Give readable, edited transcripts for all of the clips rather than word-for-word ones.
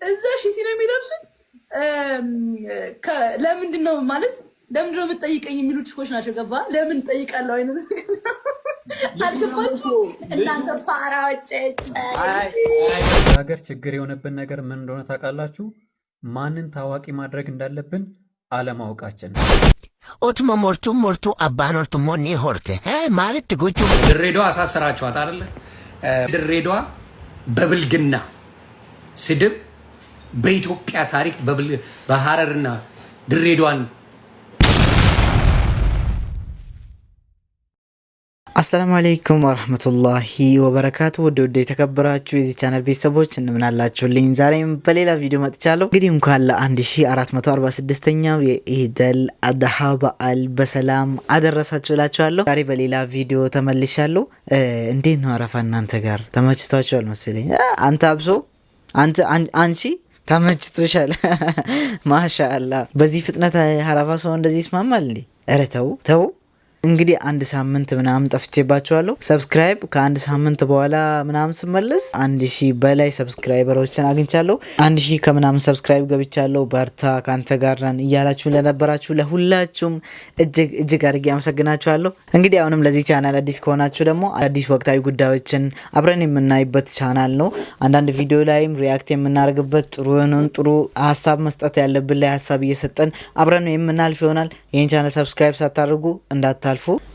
እዛ ሺቲ ነው የሚለብሱት። ለምንድን ነው ማለት ለምንድን ነው የምትጠይቀኝ የሚሉ ችኮች ናቸው። ገባ ለምን ጠይቃለሁ አይነት አልገባችሁም እናንተ ፋራዎች። ሀገር ችግር የሆነብን ነገር ምን እንደሆነ ታውቃላችሁ? ማንን ታዋቂ ማድረግ እንዳለብን አለማወቃችን። Otuma mortuu mortuu abbaan hortummoo ni horte maalitti gochuu ድሬዳዋ አሳሰራችኋት አይደለ? ድሬዳዋ በብልግና ስድብ በኢትዮጵያ ታሪክ በሀረርና ድሬዳዋን። አሰላሙ አለይኩም ወረህመቱላሂ ወበረካቱ። ውድ ውድ የተከበራችሁ የዚህ ቻናል ቤተሰቦች እንደምን አላችሁልኝ? ዛሬም በሌላ ቪዲዮ መጥቻለሁ። እንግዲህ እንኳን ለ1446ኛው የኢደል አድሃ በዓል በሰላም አደረሳችሁ እላችኋለሁ። ዛሬ በሌላ ቪዲዮ ተመልሻለሁ። እንዴት ነው አረፋ እናንተ ጋር ተመችቷችኋል መሰለኝ። አንተ አብሶ አንቺ ተመችቶሻል። ማሻአላ። በዚህ ፍጥነት አረፋ ሰው እንደዚህ ይስማማል እንዴ? ኧረ ተው ተው። እንግዲህ አንድ ሳምንት ምናምን ጠፍቼባችኋለሁ። Subscribe ከአንድ ሳምንት በኋላ ምናምን ስመለስ 1000 በላይ subscriber ኦችን አግኝቻለሁ። 1000 ከምናምን subscribe ገብቻለሁ። በርታ ከአንተ ጋር ነን እያላችሁ ለነበራችሁ ለሁላችሁም እጅግ እጅግ አድርጌ አመሰግናችኋለሁ። እንግዲህ አሁንም ለዚህ ቻናል አዲስ ከሆናችሁ ደግሞ አዳዲስ ወቅታዊ ጉዳዮችን አብረን የምናይበት ቻናል ነው። አንዳንድ ቪዲዮ ላይም react የምናደርግበት ጥሩ የሆነውን ጥሩ ሀሳብ መስጠት ያለብን ላይ ሀሳብ እየሰጠን አብረን የምናልፍ ይሆናል። ይህን ቻናል subscribe ሳታደርጉ እንዳታልፉ፣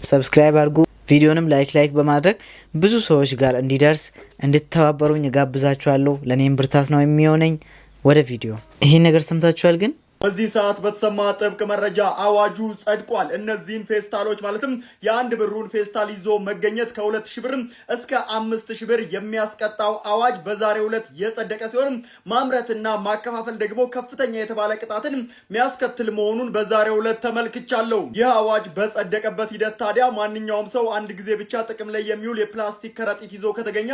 subscribe አድርጉ። ቪዲዮንም like like በማድረግ ብዙ ሰዎች ጋር እንዲደርስ እንድተባበሩኝ እጋብዛችኋለሁ። ለእኔም ብርታት ነው የሚሆነኝ። ወደ ቪዲዮ። ይህን ነገር ሰምታችኋል ግን? በዚህ ሰዓት በተሰማ ጥብቅ መረጃ አዋጁ ጸድቋል። እነዚህን ፌስታሎች ማለትም የ1 ብሩን ፌስታል ይዞ መገኘት ከ2000 ብር እስከ 5000 ብር የሚያስቀጣው አዋጅ በዛሬው ዕለት የጸደቀ ሲሆን ማምረትና ማከፋፈል ደግሞ ከፍተኛ የተባለ ቅጣትን የሚያስከትል መሆኑን በዛሬው ዕለት ተመልክቻለሁ። ይህ አዋጅ በጸደቀበት ሂደት ታዲያ ማንኛውም ሰው አንድ ጊዜ ብቻ ጥቅም ላይ የሚውል የፕላስቲክ ከረጢት ይዞ ከተገኘ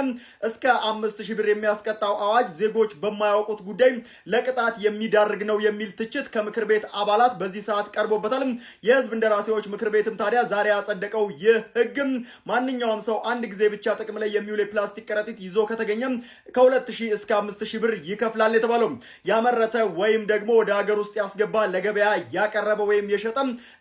እስከ 5000 ብር የሚያስቀጣው አዋጅ ዜጎች በማያውቁት ጉዳይ ለቅጣት የሚዳርግ ነው የሚል ትችት ከምክር ቤት አባላት በዚህ ሰዓት ቀርቦበታል። የህዝብ እንደራሴዎች ምክር ቤትም ታዲያ ዛሬ ያጸደቀው ይህ ህግም ማንኛውም ሰው አንድ ጊዜ ብቻ ጥቅም ላይ የሚውል የፕላስቲክ ከረጢት ይዞ ከተገኘ ከ2000 እስከ 5000 ብር ይከፍላል የተባለው። ያመረተ ወይም ደግሞ ወደ ሀገር ውስጥ ያስገባ፣ ለገበያ ያቀረበ ወይም የሸጠ፣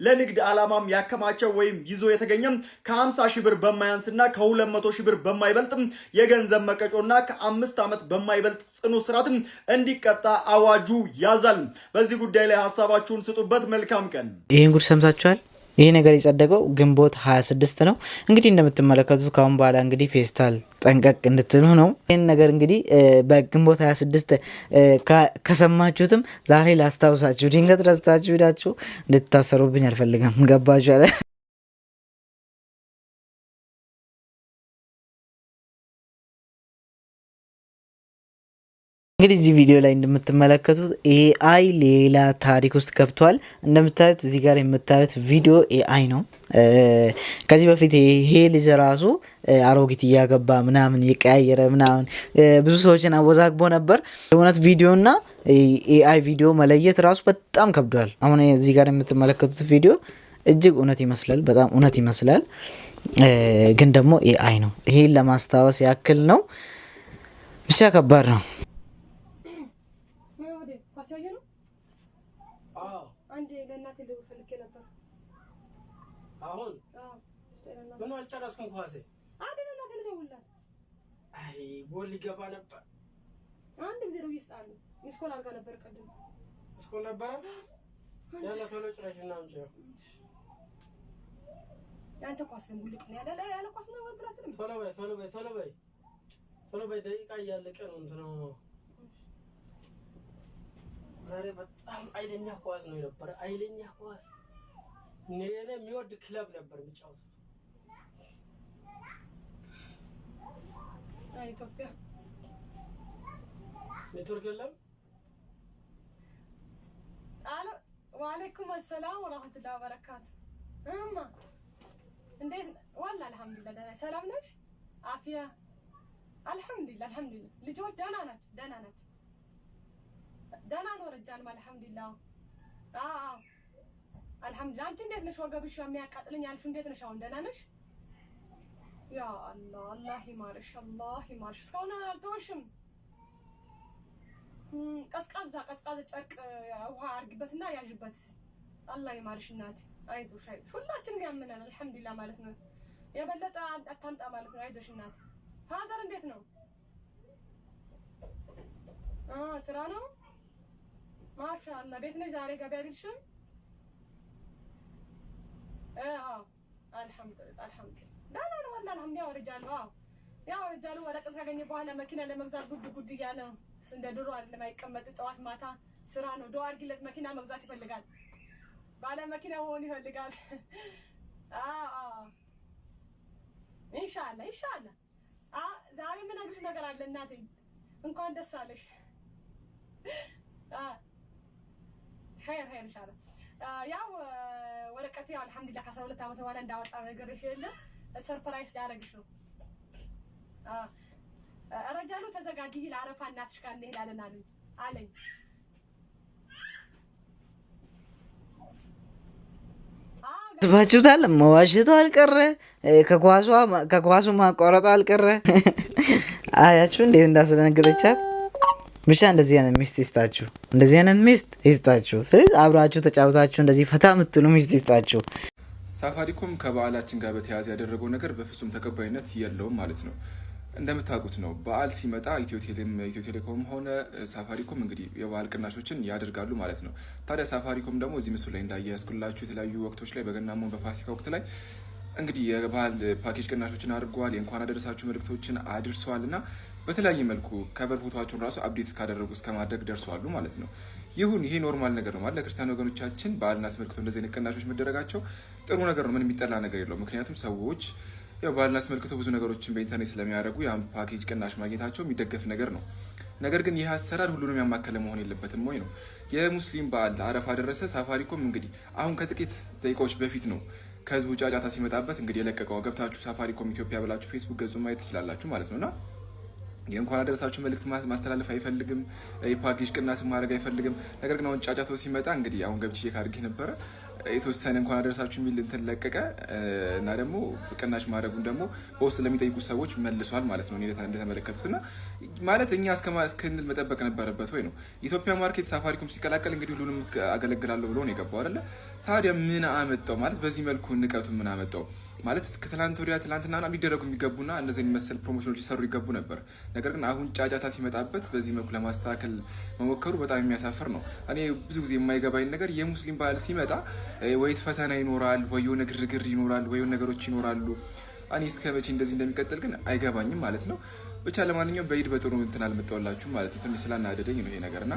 ለንግድ ዓላማም ያከማቸው ወይም ይዞ የተገኘ ከ50 ሺህ ብር በማያንስና ከ200 ሺህ ብር በማይበልጥ የገንዘብ መቀጮና ከ5 ዓመት በማይበልጥ ጽኑ እስራት እንዲቀጣ አዋጁ ያዛል። በዚህ ጉዳይ ላይ ሀሳባችሁን ስጡበት። መልካም ቀን። ይህን ጉድ ሰምታችኋል። ይህ ነገር የጸደቀው ግንቦት 26 ነው። እንግዲህ እንደምትመለከቱት ከአሁን በኋላ እንግዲህ ፌስታል ጠንቀቅ እንድትሉ ነው። ይህን ነገር እንግዲህ በግንቦት 26 ከሰማችሁትም ዛሬ ላስታውሳችሁ፣ ድንገት ረስታችሁ ሄዳችሁ እንድትታሰሩብኝ አልፈልግም። ገባችሁ? እንግዲህ እዚህ ቪዲዮ ላይ እንደምትመለከቱት AI ሌላ ታሪክ ውስጥ ገብቷል። እንደምታዩት እዚህ ጋር የምታዩት ቪዲዮ AI ነው። ከዚህ በፊት ይሄ ልጅ ራሱ አሮጊት እያገባ ምናምን እየቀያየረ ምናምን ብዙ ሰዎችን አወዛግቦ ነበር። የእውነት ቪዲዮ እና AI ቪዲዮ መለየት ራሱ በጣም ከብዷል። አሁን እዚህ ጋር የምትመለከቱት ቪዲዮ እጅግ እውነት ይመስላል፣ በጣም እውነት ይመስላል፣ ግን ደግሞ AI ነው። ይሄን ለማስታወስ ያክል ነው። ብቻ ከባድ ነው። አንድ ለእናቴ ልደውል ፈልጌ ነበር። አሁን ምን አልጨረስኩም። ኳሴ አንድ ለእናቴ ልደውልላት። አይ ጎል ሊገባ ነበር። አንድ ጊዜ ደውዬ እሰጥሃለሁ። Missed call አድርጋ ነበር ቅድም። Missed call ነበረ። ያለ ቶሎ ጭረሽና አምጪው። ያንተ ኳስ ነው ውልቅ ነው ያለ ያለ ኳስ ነው እንትን አትልም። ቶሎ በይ፣ ቶሎ በይ፣ ቶሎ በይ፣ ቶሎ በይ። ደቂቃ እያለቀ ነው እንትኑ። ዛሬ በጣም ኃይለኛ ኳስ ነው የነበረ። ኃይለኛ ኳስ፣ እኔ የሚወድ ክለብ ነበር የሚጫወቱት። ኢትዮጵያ ኔትወርክ የለም። አሎ፣ ወአለይኩም አሰላም ወራህመቱላሂ ወበረካቱ። እማ እንዴት? ዋላ አልሐምዱሊላህ ደህና። ሰላም ነሽ? አፊያ አልሐምዱሊላህ አልሐምዱሊላህ። ልጆች ደህና ናቸው? ደህና ናቸው። ደህና ነው ረጃልም አልሐምዱሊላህ። አዎ አልሐምዱሊላህ። አንቺ እንዴት ነሽ? ወገብሽ የሚያቃጥለኝ ያልሽው እንዴት ነሽ አሁን? ደህና ነሽ? ያ አላህ፣ አላህ ይማርሽ፣ አላህ ይማርሽ። እስካሁን አልተወሽም። ቀዝቃዛ ቀዝቃዛ ጨርቅ ውሃ አርግበትና ያዥበት። አላህ ይማርሽ እናት፣ አይዞሽ አይዞሽ። ሁላችንም ያምናል አልሐምዱሊላህ ማለት ነው። የበለጠ አታምጣ ማለት ነው። አይዞሽ እናት። Father እንዴት ነው? ስራ ነው። ማሻአላህ። ቤት ነሽ ዛሬ? ገበያ አልሄድሽም? አዎ አልሐምዱሊላህ አልሐምዱሊላህ። ደህና ነው ወላሂ አልሐምዱሊላህ። ያወርጃሉ። አዎ ያወርጃሉ። ወረቀት ካገኘ በኋላ መኪና ለመግዛት ጉድ ጉድ እያለ እንደ ድሮ አይደለም፣ አይቀመጥ። ጠዋት ማታ ስራ ነው። ዱአ አድርጊለት። መኪና መግዛት ይፈልጋል። ባለ መኪና መሆን ይፈልጋል። አዎ ኢንሻአላህ ኢንሻአላህ። ዛሬ የምነግርሽ ነገር አለ እናቴ። እንኳን ደስ አለሽ። ኸይር ኸይር ኢንሻአላህ። ያው ወረቀቴ ያው አልሐምዱሊላህ ከ12 ዓመት በኋላ እንዳወጣ ነገርሽ የለ surprise ላደርግሽ ነው። ረጃሉ ተዘጋጂ፣ ለአረፋ እናትሽ ጋር እንሄዳለን አሉኝ አለኝ። ስባችሁታል። መዋሸቱ አልቀረ፣ ከኳሱ ማቋረጡ አልቀረ። አያችሁ እንዴት እንዳስደነገጠቻት። ብቻ እንደዚህ አይነት ሚስት ይስጣችሁ፣ እንደዚህ አይነት ሚስት ይስጣችሁ። ስለዚህ አብራችሁ ተጫውታችሁ እንደዚህ ፈታ የምትሉ ሚስት ይስጣችሁ። ሳፋሪኮም ከበዓላችን ጋር በተያያዘ ያደረገው ነገር በፍጹም ተቀባይነት የለውም ማለት ነው። እንደምታውቁት ነው፣ በዓል ሲመጣ ኢትዮ ቴሌኮም ሆነ ሳፋሪኮም እንግዲህ የበዓል ቅናሾችን ያደርጋሉ ማለት ነው። ታዲያ ሳፋሪኮም ደግሞ እዚህ ምስሉ ላይ እንዳያያዝኩላችሁ የተለያዩ ወቅቶች ላይ በገናም ሆነ በፋሲካ ወቅት ላይ እንግዲህ የበዓል ፓኬጅ ቅናሾችን አድርገዋል። የእንኳን አደረሳችሁ መልእክቶችን አድርሰዋል እና በተለያየ መልኩ cover ፎቶቸውን ራሱ update እስካደረጉ እስከ ማድረግ ደርሰዋሉ ማለት ነው። ይሁን፣ ይሄ normal ነገር ነው ማለት ለክርስቲያን ወገኖቻችን በዓልን አስመልክቶ እንደዚህ አይነት ቅናሾች መደረጋቸው ጥሩ ነገር ነው። ምንም የሚጠላ ነገር የለውም። ምክንያቱም ሰዎች ያው በዓልን አስመልክቶ ብዙ ነገሮችን በኢንተርኔት ስለሚያደርጉ ያን ፓኬጅ ቅናሽ ማግኘታቸው የሚደገፍ ነገር ነው። ነገር ግን ይህ አሰራር ሁሉንም ያማከለ መሆን የለበትም ወይ ነው። የሙስሊም በዓል አረፋ ደረሰ። ሳፋሪኮም እንግዲህ አሁን ከጥቂት ደቂቃዎች በፊት ነው ከህዝቡ ጫጫታ ሲመጣበት እንግዲህ የለቀቀው። ገብታችሁ ሳፋሪኮም ኢትዮጵያ ብላችሁ ፌስቡክ ገጹ ማየት ትችላላችሁ ማለት ነው። እና የእንኳን አደረሳችሁ መልእክት ማስተላለፍ አይፈልግም። የፓኬጅ ቅናስ ማድረግ አይፈልግም። ነገር ግን አሁን ጫጫታው ሲመጣ እንግዲህ አሁን ገብቼ check አድርጌ ነበረ፣ የተወሰነ እንኳን አደረሳችሁ የሚል እንትን ለቀቀ እና ደግሞ ቅናሽ ማድረጉን ደግሞ በውስጥ ለሚጠይቁ ሰዎች መልሷል ማለት ነው። እንደተመለከቱት እና ማለት እኛ እስክንል መጠበቅ ነበረበት ወይ ነው። ኢትዮጵያ market ሳፋሪኮም ሲቀላቀል እንግዲህ ሁሉንም አገለግላለሁ ብሎ ነው የገባው አይደለ? ታዲያ ምን አመጣው ማለት በዚህ መልኩ ንቀቱ ምን አመጣው? ማለት ከትላንት ወዲያ ትላንትና ሊደረጉ የሚገቡና እነዚህ መሰል promotion ኖች ሊሰሩ ይገቡ ነበር። ነገር ግን አሁን ጫጫታ ሲመጣበት በዚህ መልኩ ለማስተካከል መሞከሩ በጣም የሚያሳፍር ነው። እኔ ብዙ ጊዜ የማይገባኝ ነገር የሙስሊም በዓል ሲመጣ ወይ ፈተና ይኖራል፣ ወይ የሆነ ግርግር ይኖራል፣ ወይ የሆነ ነገሮች ይኖራሉ። እኔ እስከ መቼ እንደዚህ እንደሚቀጥል ግን አይገባኝም ማለት ነው። ብቻ ለማንኛውም በኢድ በጥሩ እንትን አልመጣሁላችሁም ማለት ነው። ትንሽ ስላናደደኝ ነው ይሄ ነገር እና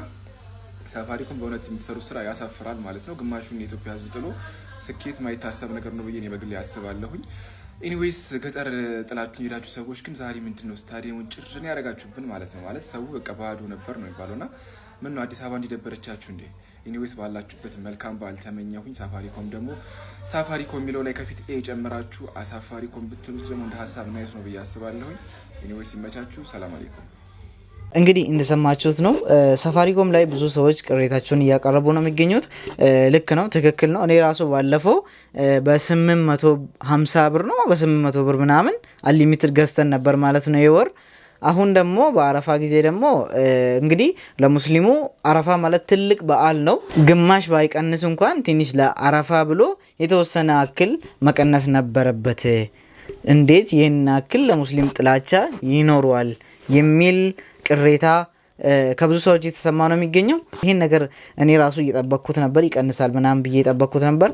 ሳፋሪኮም በእውነት የሚሰሩ ስራ ያሳፍራል ማለት ነው። ግማሹን የኢትዮጵያ ሕዝብ ጥሎ ስኬት ማይታሰብ ነገር ነው ብዬ እኔ በግሌ አስባለሁኝ። Anyways ገጠር ጥላችሁ የሄዳችሁ ሰዎች ግን ዛሬ ምንድን ነው ስታዲየሙን ጭርን ያደረጋችሁብን ማለት ነው። ማለት ሰው በቃ ባዶ ነበር ነው የሚባለው እና ምን ነው አዲስ አበባ እንዲደበረቻችሁ እንዴ? Anyways ባላችሁበት መልካም በዓል ተመኘሁኝ። ሳፋሪኮም ደግሞ ሳፋሪኮም የሚለው ላይ ከፊት A ጨምራችሁ አሳፋሪኮም ብትሉት ደግሞ እንደ ሀሳብ nice ነው ብዬ አስባለሁኝ። Anyways ይመቻችሁ። ሰላም አለይኩም። እንግዲህ እንደሰማችሁት ነው። ሳፋሪኮም ላይ ብዙ ሰዎች ቅሬታቸውን እያቀረቡ ነው የሚገኙት። ልክ ነው፣ ትክክል ነው። እኔ ራሱ ባለፈው በ850 ብር ነው በ800 ብር ምናምን unlimited ገዝተን ነበር ማለት ነው የወር። አሁን ደግሞ በአረፋ ጊዜ ደግሞ እንግዲህ ለሙስሊሙ አረፋ ማለት ትልቅ በዓል ነው። ግማሽ ባይቀንስ እንኳን ትንሽ ለአረፋ ብሎ የተወሰነ አክል መቀነስ ነበረበት። እንዴት ይህን አክል ለሙስሊም ጥላቻ ይኖረዋል የሚል ቅሬታ ከብዙ ሰዎች የተሰማ ነው የሚገኘው። ይህን ነገር እኔ ራሱ እየጠበቅኩት ነበር፣ ይቀንሳል ምናምን ብዬ የጠበቅኩት ነበር።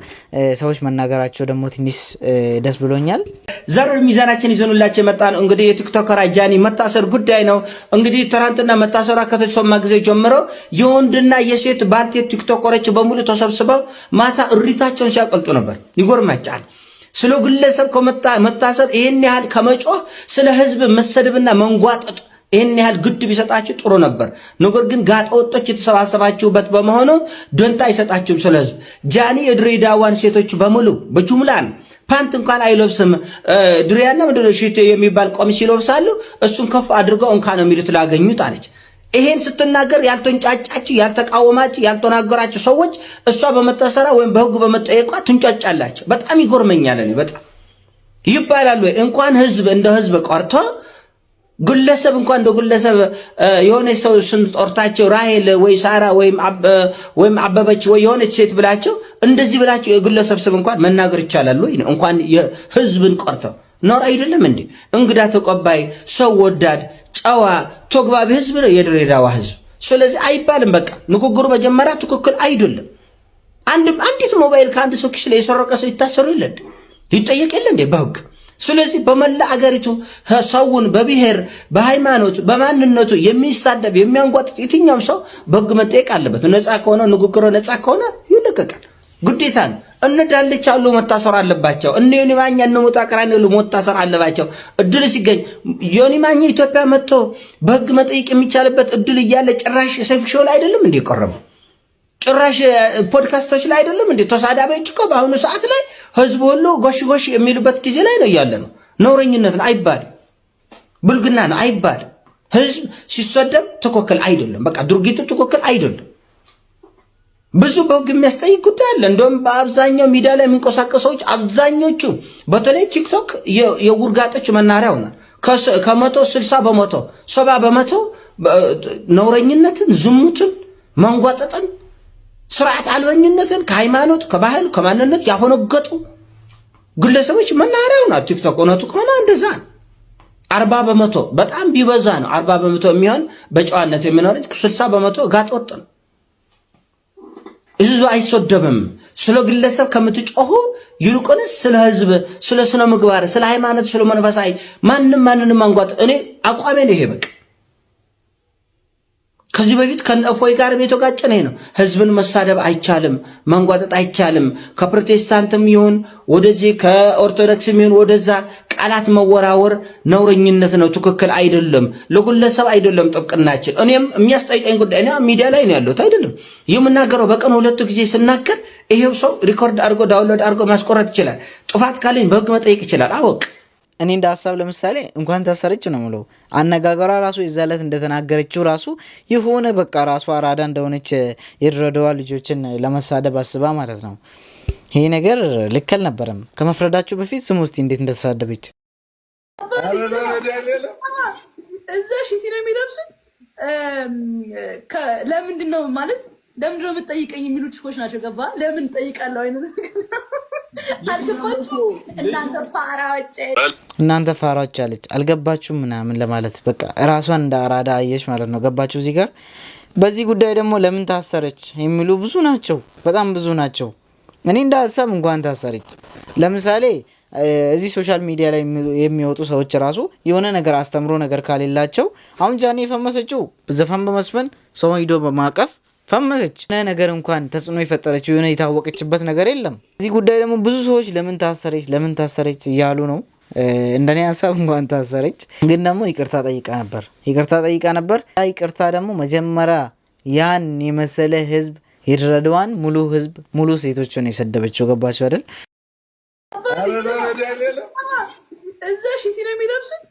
ሰዎች መናገራቸው ደግሞ ትንሽ ደስ ብሎኛል። ዘር ሚዛናችን ይዘንላቸው የመጣ ነው። እንግዲህ የቲክቶከር ጃኒ መታሰር ጉዳይ ነው። እንግዲህ ትናንትና መታሰሯ ከተሰማ ጊዜ ጀምሮ የወንድና የሴት ባልቴት ቲክቶከሮች በሙሉ ተሰብስበው ማታ እሪታቸውን ሲያቀልጡ ነበር። ይጎርማጫል። ስለ ግለሰብ መታሰር ይህን ያህል ከመጮህ ስለ ህዝብ መሰደብና መንጓጠጥ ይህን ያህል ግድ ቢሰጣችሁ ጥሩ ነበር። ነገር ግን ጋጠ ወጦች የተሰባሰባችሁበት በመሆኑ ደንታ አይሰጣችሁም ስለ ህዝብ። ጃኒ የድሬዳዋን ሴቶች በሙሉ በጅምላ ነው፣ ፓንት እንኳን አይለብስም። ድሪያና ምንድን ነው ሽት የሚባል ቀሚስ ይለብሳሉ። እሱን ከፍ አድርገው እንኳን ነው የሚሉት ላገኙት አለች። ይሄን ስትናገር ያልተንጫጫችሁ፣ ያልተቃወማችሁ፣ ያልተናገራችሁ ሰዎች እሷ በመታሰሯ ወይም በህጉ በመጠየቋ ትንጫጫላችሁ። በጣም ይጎርመኛል። እኔ በጣም ይባላል ወይ እንኳን ህዝብ እንደ ህዝብ ቀርቶ ግለሰብ እንኳን እንደ ግለሰብ የሆነ ሰው ስም ጠርታቸው ራሄል ወይ ሳራ ወይም አበበች ወይ የሆነች ሴት ብላቸው እንደዚህ ብላቸው የግለሰብ ስም እንኳን መናገር ይቻላል ወይ? እንኳን የህዝብን ቀርተው ኖር አይደለም እንዴ? እንግዳ ተቀባይ፣ ሰው ወዳድ፣ ጨዋ፣ ተግባቢ ህዝብ ነው የድሬዳዋ ህዝብ። ስለዚህ አይባልም። በቃ ንግግሩ መጀመሪያ ትክክል አይደለም። አንዲት ሞባይል ከአንድ ሰው ኪስ ላይ የሰረቀ ሰው ይታሰሩ የለ እንዴ? ይጠየቅ የለ እንዴ በህግ? ስለዚህ በመላ አገሪቱ ሰውን በብሔር፣ በሃይማኖት፣ በማንነቱ የሚሳደብ፣ የሚያንጓጥጥ የትኛውም ሰው በህግ መጠየቅ አለበት። ነፃ ከሆነ፣ ንግግሩ ነፃ ከሆነ ይለቀቃል። ግዴታ ነው። እነ ዳልቻ ሁሉ መታሰር አለባቸው። እነ ዮኒ ማኛ፣ እነ ሞጣ ቀራኒ ሁሉ መታሰር አለባቸው። እድል ሲገኝ ዮኒ ማኛ ኢትዮጵያ መጥቶ በህግ መጠየቅ የሚቻልበት እድል እያለ ጭራሽ ሰይፉ show ላይ አይደለም እንዴ የቀረበው? ጭራሽ ፖድካስቶች ላይ አይደለም እንዴ? ተሳዳቢዎች እኮ በአሁኑ ሰዓት ላይ ህዝቡ ሁሉ ጎሽ ጎሽ የሚሉበት ጊዜ ላይ ነው እያለ ነው። ነውረኝነት ነው አይባልም። ብልግና ነው አይባልም። ህዝብ ሲሰደብ ትክክል አይደለም። በቃ ድርጊቱ ትክክል አይደለም። ብዙ በህግ የሚያስጠይቅ ጉዳይ አለ። እንደውም በአብዛኛው ሚዲያ ላይ የሚንቀሳቀሱ ሰዎች አብዛኞቹ በተለይ ቲክቶክ የውርጋጦች መናኸሪያ ሆኗል። ከ160%፣ 70% ነውረኝነትን፣ ዝሙትን፣ መንጓጠጥን፣ ስርዓት አልበኝነትን፣ ከሃይማኖት፣ ከባህል፣ ከማንነት ያፈነገጡ ግለሰቦች መናኸሪያ ሆኗል ቲክቶክ። እውነቱ ከሆነ እንደዛ ነው። 40% በጣም ቢበዛ ነው። 40% የሚሆን በጨዋነት የሚኖር፣ 60% ጋጥ ወጥ ነው። ህዝብ አይሰደብም። ስለ ግለሰብ ከምትጮሁ ይልቁንስ ስለ ህዝብ፣ ስለ ስነ ምግባር፣ ስለ ሃይማኖት፣ ስለ መንፈሳዊ ማንም ማንንም አንጓጥ። እኔ አቋሜ ነው ይሄ በቃ። ከዚህ በፊት ከነእፎይ ጋርም የተጋጨን ይሄ ነው። ህዝብን መሳደብ አይቻልም፣ ማንጓጠጥ አይቻልም። ከፕሮቴስታንትም ይሁን ወደዚህ፣ ከኦርቶዶክስም ይሁን ወደዛ ቃላት መወራወር ነውረኝነት ነው፣ ትክክል አይደለም። ለግለሰብ አይደለም ጥብቅናችን። እኔም የሚያስጠይቀኝ ጉዳይ፣ እኔ ሚዲያ ላይ ነው ያለሁት አይደለም የምናገረው። በቀን ሁለቱ ጊዜ ስናገር ይሄው ሰው record አድርጎ፣ download አድርጎ ማስቆረጥ ይችላል። ጥፋት ካለኝ በህግ መጠየቅ ይችላል። አወቅ እኔ እንደ ሀሳብ ለምሳሌ እንኳን ታሰረች ነው ምለው። አነጋገሯ ራሱ የዛ ዕለት እንደተናገረችው ራሱ የሆነ በቃ ራሷ አራዳ እንደሆነች የድሬዳዋ ልጆችን ለመሳደብ አስባ ማለት ነው። ይሄ ነገር ልክ አልነበረም። ከመፍረዳችሁ በፊት ስሙ እስቲ እንዴት እንደተሳደበች። እዛ ሺቲ ነው የሚለብሱት። ለምንድን ነው ማለት ለምንድን ነው የምትጠይቀኝ የሚሉ ችኮች ናቸው። ገባ? ለምን ጠይቃለሁ አይነት አልገባችሁም? እናንተ ፋራዎች፣ እናንተ ፋራዎች አለች። አልገባችሁም ምናምን ለማለት በቃ ራሷን እንደ አራዳ አየች ማለት ነው። ገባችሁ እዚህ ጋር። በዚህ ጉዳይ ደግሞ ለምን ታሰረች የሚሉ ብዙ ናቸው፣ በጣም ብዙ ናቸው። እኔ እንደ ሀሳብ እንኳን ታሰረች። ለምሳሌ እዚህ social media ላይ የሚወጡ ሰዎች ራሱ የሆነ ነገር አስተምሮ ነገር ካሌላቸው፣ አሁን ጃኒ የፈመሰችው ዘፈን በመዝፈን፣ ሰው ሂዶ በማቀፍ ፈመሰች። የሆነ ነገር እንኳን ተጽዕኖ የፈጠረችው፣ የሆነ የታወቀችበት ነገር የለም። እዚህ ጉዳይ ደግሞ ብዙ ሰዎች ለምን ታሰረች፣ ለምን ታሰረች እያሉ ነው። እንደኔ ሀሳብ እንኳን ታሰረች፣ ግን ደግሞ ይቅርታ ጠይቃ ነበር። ይቅርታ ጠይቃ ነበር። ይቅርታ ደግሞ መጀመሪያ ያን የመሰለ ህዝብ፣ የድሬዳዋን ሙሉ ህዝብ፣ ሙሉ ሴቶችን የሰደበችው፣ ገባቸው አይደል? እዛ ሺቲ ነው የሚለብሱት።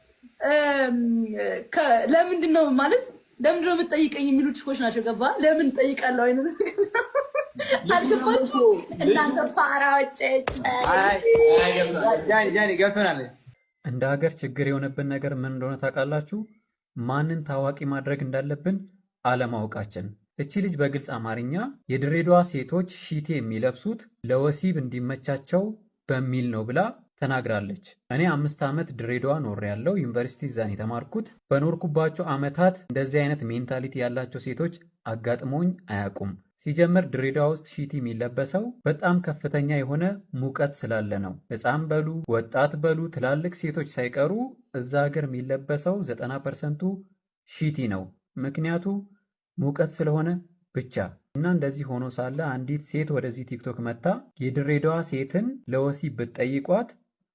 ለምንድን ነው ማለት ለምንድን ነው የምትጠይቀኝ የሚሉ ችኮች ናቸው። ገባ? ለምን ጠይቃለሁ አይነት አልገባችሁም? እናንተ ፋራዎች። ገብቶናል። እንደ ሀገር ችግር የሆነብን ነገር ምን እንደሆነ ታውቃላችሁ? ማንን ታዋቂ ማድረግ እንዳለብን አለማወቃችን። እቺ ልጅ በግልጽ አማርኛ የድሬዳዋ ሴቶች ሺቴ የሚለብሱት ለወሲብ እንዲመቻቸው በሚል ነው ብላ ተናግራለች። እኔ 5 ዓመት ድሬዳዋ ኖሬያለሁ። ዩኒቨርሲቲ እዛን የተማርኩት። በኖርኩባቸው ዓመታት እንደዚህ አይነት mentality ያላቸው ሴቶች አጋጥሞኝ አያውቁም። ሲጀመር ድሬዳዋ ውስጥ ሺቲ የሚለበሰው በጣም ከፍተኛ የሆነ ሙቀት ስላለ ነው። ሕፃን በሉ፣ ወጣት በሉ፣ ትላልቅ ሴቶች ሳይቀሩ እዛ ሀገር የሚለበሰው 90% ኡ ሺቲ ነው። ምክንያቱ ሙቀት ስለሆነ ብቻ። እና እንደዚህ ሆኖ ሳለ አንዲት ሴት ወደዚህ ቲክቶክ መጥታ የድሬዳዋ ሴትን ለወሲብ ብትጠይቋት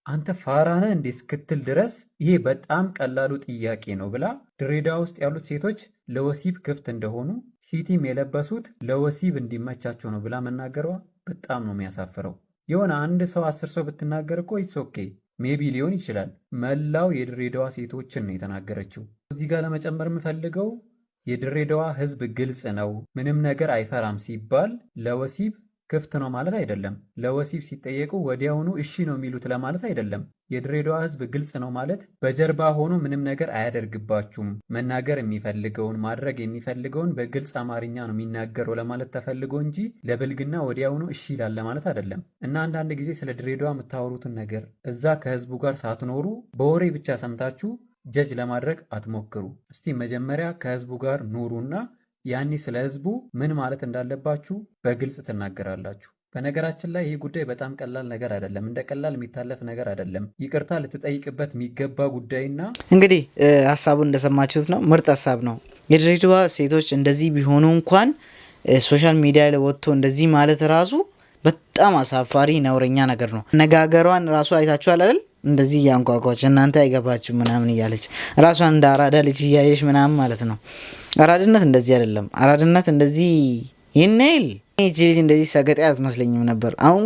አንተ ፋራ ነህ እንዴ እስክትል ድረስ፣ ይሄ በጣም ቀላሉ ጥያቄ ነው ብላ፣ ድሬዳዋ ውስጥ ያሉት ሴቶች ለወሲብ ክፍት እንደሆኑ፣ ሺቲም የለበሱት ለወሲብ እንዲመቻቸው ነው ብላ መናገሯ በጣም ነው የሚያሳፍረው። የሆነ አንድ ሰው፣ 10 ሰው ብትናገር እኮ it's okay፣ maybe ሊሆን ይችላል። መላው የድሬዳዋ ሴቶችን ነው የተናገረችው። እዚህ ጋር ለመጨመር የምፈልገው የድሬዳዋ ሕዝብ ግልጽ ነው፣ ምንም ነገር አይፈራም ሲባል ለወሲብ ክፍት ነው ማለት አይደለም። ለወሲብ ሲጠየቁ ወዲያውኑ እሺ ነው የሚሉት ለማለት አይደለም። የድሬዳዋ ህዝብ ግልጽ ነው ማለት በጀርባ ሆኖ ምንም ነገር አያደርግባችሁም፣ መናገር የሚፈልገውን ማድረግ የሚፈልገውን በግልጽ አማርኛ ነው የሚናገረው ለማለት ተፈልጎ እንጂ ለብልግና ወዲያውኑ እሺ ይላል ለማለት አይደለም። እና አንዳንድ ጊዜ ስለ ድሬዳዋ የምታወሩትን ነገር እዛ ከህዝቡ ጋር ሳትኖሩ በወሬ ብቻ ሰምታችሁ judge ለማድረግ አትሞክሩ። እስቲ መጀመሪያ ከህዝቡ ጋር ኑሩና ያኔ ስለ ህዝቡ ምን ማለት እንዳለባችሁ በግልጽ ትናገራላችሁ። በነገራችን ላይ ይህ ጉዳይ በጣም ቀላል ነገር አይደለም። እንደ ቀላል የሚታለፍ ነገር አይደለም። ይቅርታ ልትጠይቅበት የሚገባ ጉዳይና እንግዲህ ሀሳቡን እንደሰማችሁት ነው። ምርጥ ሀሳብ ነው። የድሬዳዋ ሴቶች እንደዚህ ቢሆኑ እንኳን social media ላይ ወጥቶ እንደዚህ ማለት ራሱ በጣም አሳፋሪ ነውረኛ ነገር ነው። አነጋገሯን ራሱ አይታችኋል አይደል? እንደዚህ እያንቋቋች እናንተ አይገባችሁ ምናምን እያለች ራሷን እንደ አራዳ ልጅ እያየች ምናምን ማለት ነው። አራድነት እንደዚህ አይደለም። አራድነት እንደዚህ ይህን ይቺ ልጅ እንደዚህ ሰገጤ አትመስለኝም ነበር። አሁን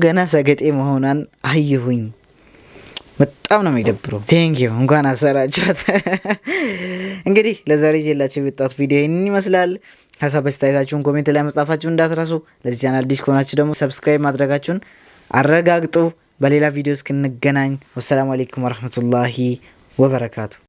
ገና ሰገጤ መሆኗን አየሁኝ። በጣም ነው የሚደብረው። Thank you፣ እንኳን አሰራችኋት። እንግዲህ ለዛሬ ይዤላችሁ የመጣሁት ቪዲዮ ይህንን ይመስላል። ሀሳብ አስተያየታችሁን comment ላይ መጻፋችሁን እንዳትረሱ። ለዚህ ቻናል አዲስ ከሆናችሁ ደግሞ subscribe ማድረጋችሁን አረጋግጡ። በሌላ ቪዲዮ እስክንገናኝ ወሰላሙ አሌይኩም ወረህመቱላሂ ወበረካቱ።